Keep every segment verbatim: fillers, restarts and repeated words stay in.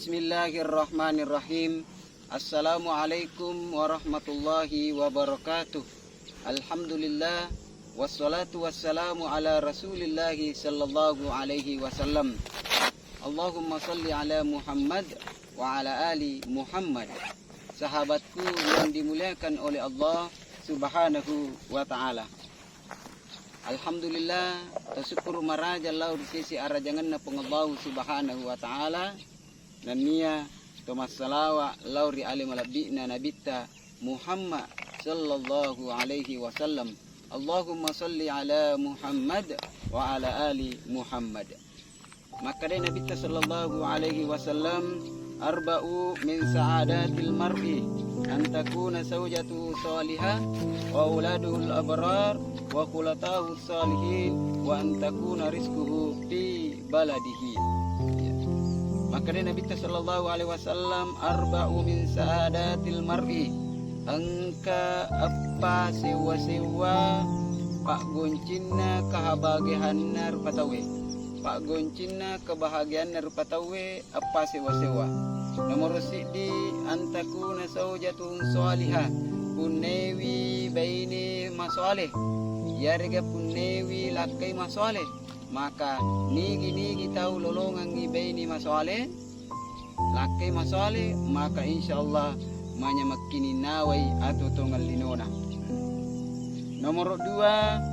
Bismillahirrahmanirrahim. Assalamualaikum warahmatullahi wabarakatuh. Alhamdulillah, wassalatu wassalamu ala Rasulillahi sallallahu alaihi wasallam. Allahumma salli ala Muhammad wa ala ali Muhammad. Sahabatku yang dimuliakan oleh Allah Subhanahu wa Ta'ala. Alhamdulillah, tasukkuru maraja lao ri sisi arajangenna Puang Allahu Subhanahu wa Ta'ala, nennia to massalawa lao ri ale malebbi'na Nabitta Muhammad sallallahu alaihi wasallam. Allahumma salli ala Muhammad wa ala ali Muhammad. Makkeda Nabitta sallallahu alaihi wasallam, "Arba'u min sa'adatil mar'i, an takuna zawjatuhu salihah, wa auladuhul abrar, wa khulatahu salihin, wa an takuna rizquhu fi baladihi." Makkeda Nabitta sallallahu alaihi wasallam, "Arba'u min sa'adatil mar'i." Engka eppa sewwa-sewwa paggoncinna kebahagiaanna rupa tauwe. Paggoncinna kebahagiaanna rupa tauwe eppa sewwa-sewwa. Nomoro siddi, antakuna zaujatun salihah, punnewi baine masoleh, yarega punnewi lakkai masoleh. Maka nigi-nigi tau lolongengngi baine masoleh, lakkai masoleh, maka insya Allah manyamekkininawai atuo-tuongeng linona. Nomoro dua,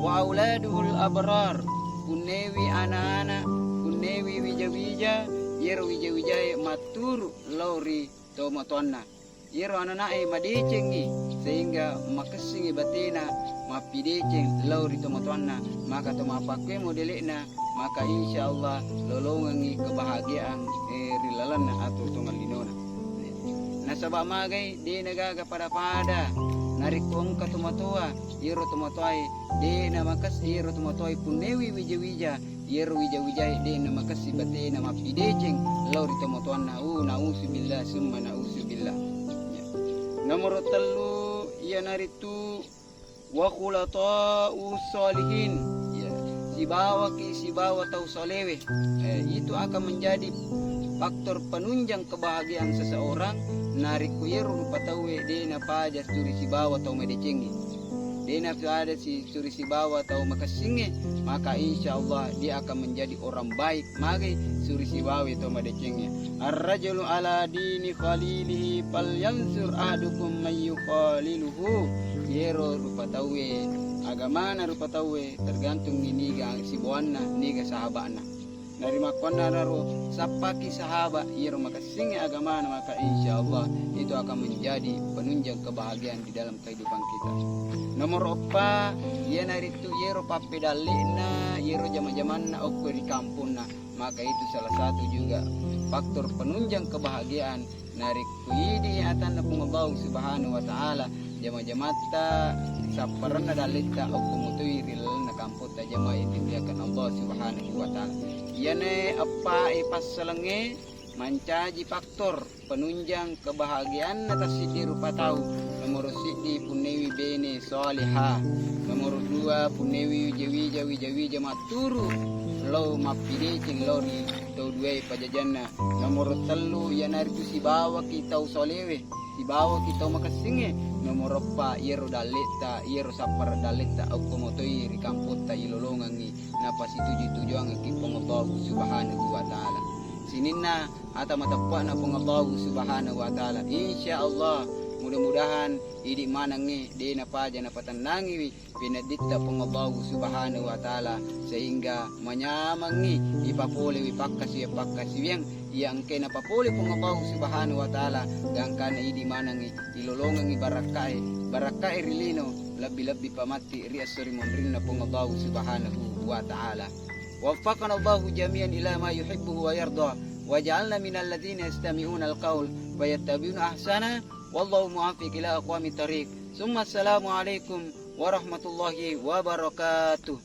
wa auladuhul abrar, punnewi ana-ana, punnewi wija-wija, yero wija-wijae matturu lao ri tomatoanna. Yero anana'e madecengngi, sehingga makessingngi batena mappideceng lao ri tomatoanna, maka to mappakkue modele'na, maka insya Allah lolongengngi kebahagiaan, eh, ri lalenna atuo-tuongeng linona. Nasaba magai de'na gaga pada-pada narekko engka tomatoa, yero tomatoae de'na makessi, yero tomatoae punnewi wija-wija, yero wija-wijae de'na makessi batena mappideceng lao ri tomatoanna. Uh, nauzubillah summa nauzubillah. Ya. Nomoro tellu, iyanaritu wa khulata'u sholihin. Ya, sibawaki sibawa tau solewe. Eh, itu akan menjadi faktor penunjang kebahagiaan seseorang narekko yero rupa tauwe de'na paja turi sibawa tau madecengnge. De'na paja si turi sibawa tau makessingnge, maka insya Allah dia akan menjadi orang baik. Magai suri sibawa tau madecengnge. Ar-rajulu ala dini khalilihi falyanzur ahadukum man yukhaliluhu. Yero rupa tauwe, agamana rupa tauwe tergantung niga sibawanna, niga sahaba'na. Narimakkuannanaro sappaki sahaba' yero makessingnge agamana, maka insya Allah itu akan menjadi penunjang kebahagiaan di dalam kehidupan kita. Nomor eppa, iyanaritu yero pappedalle'na, yero jama-jamanna okko ri kamponna, maka itu salah satu juga faktor penunjang kebahagiaan. Narekko idi atanna Puang Allahu Subhanahu wa Ta'ala, jama-jamatta, sapparenna dalletta okko mutoi ri lalenna kampotta, jamaah yang dimuliakan Allah Subhanahu wa Ta'ala. Iyana eppa e passalengnge mancaji faktor penunjang kebahagiaanna tassiddi rupa tau. Nomoro siddi, punnewi bene soleha. Nomoro dua, punnewi wija-wija, wija-wija matturu lao mappideceng lao ri tau duae pajajanna. Nomoro tellu, iyanaritu sibawaki tau solewe, sibawaki tau makessingnge. Nomoro eppa, iyero dalletta, iyero sappara dalletta okko motoi ri kampotta ilolongengngi napasituju-tujuangekki Puang Allahu Subhanahu wa Ta'ala. Sininna ata mateppe'na Puang Allahu Subhanahu wa Ta'ala. Insya Allah, mudah-mudahan idi manengnge de napaja napatennangiwi pinedditta Puang Allahu Subhanahu wa Ta'ala, sehingga manyamengngi ipapolewi pakkasiwiang-pakkasiwiang iya engkae napapole Puang Allahu Subhanahu wa Ta'ala, gangkana idi manengngi ilolongengngi barakkae, barakkae ri lino, lebbi-lebbi pamatti ri esso ri monrinna Puang Allahu Subhanahu wa Ta'ala. Waffaqana Allahu jami'an ila ma yuhibbuhu wa yarda, waj'alna minal ladzina yastami'una al-qaul fayattabi'una ahsana. Wallahu muwaffiq ila aqwamit thariq. Summa assalamu alaikum warahmatullahi wabarakatuh.